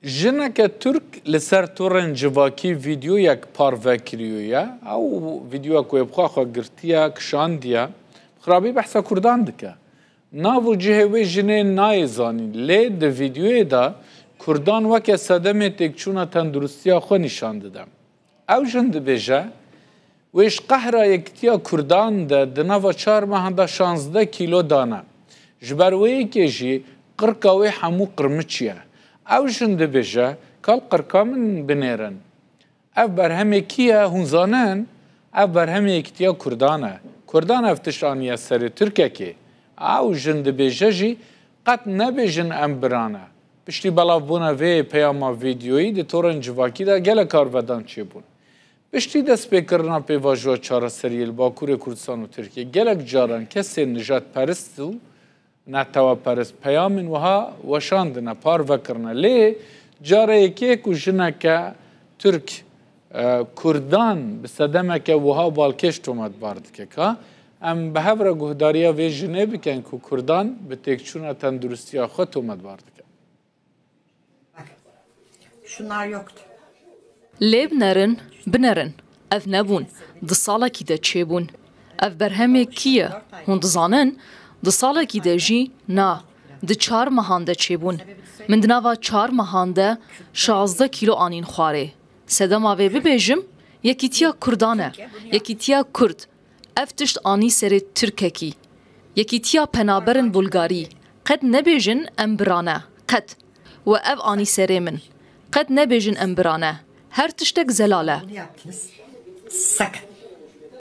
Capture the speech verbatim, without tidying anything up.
Jineke Tirk li ser torên civakî vîdeoyek parve kiriyoye. Ew vîdeoya ku wê bi xwe xwe girtiye, kişandiye, bi xirabî behsa Kurdan dike. Nav û cihê wê jinê nayê zanîn, lê di vîdeoyê de Kurdan weke sedemê têkçûna tenduristiya xwe nîşan dide. Ew jin dibêje, wê ji qehra Yekîtiya Kurdan de di nava çar mehan de şazdeh kîlo dane. Ji ber wê yekê jî qirka wê hemû qirmiç ye. Ew jin dibêje, kal qirka min binêrin. Ev berhemê kî ye, hûn zanin? Ev berhemê Yekîtiya Kurdan e. Kurdan ev tişt aniye serê Tirkekê. Ew jin dibêje jî, qet nebêjin em bira ne. Piştî belavbûna vê peyama vîdeoyî di torên civakî de gelek karvedan çêbûn. Piştî destpêkirina pêvajoya çareseriyê li Bakurê Kurdistan û Tirkiyê, gelek caran kesên nijadperist û neteweperist peyamên wiha weşandine, parve kirine. Lê cara yekê ku jineke Tirk, e, Kurdan bi sedemeke wiha balkêş tometbar dike. Ka em bi hev re guhdariya vê jinê bikin ku Kurdan bi têkçûna tenduristiya xwe tometbar dike. Şunlar yoktu. Lê binerin, binerin. Ev nebûn. Di salekî de çêbûn. Ev berhemê kî ye? Hûn dizanin? Di salekî de jî na. Di çar mehan de çêbûn. Min di nava çar mehan de şazdeh kîlo anîn xwarê. Sedema vê bibêjim, yekîtiya Kurdan e. Yekîtiya Kurd. Ev tişt anî serê Tirkekî. Yekîtiya penaberin Bulgarî. Qet nebêjin em bira ne. Qet. We ev anî serê min. Qet nebêjin em bira ne. Her tiştek zelal e. Bunu yaptınız. Sakın.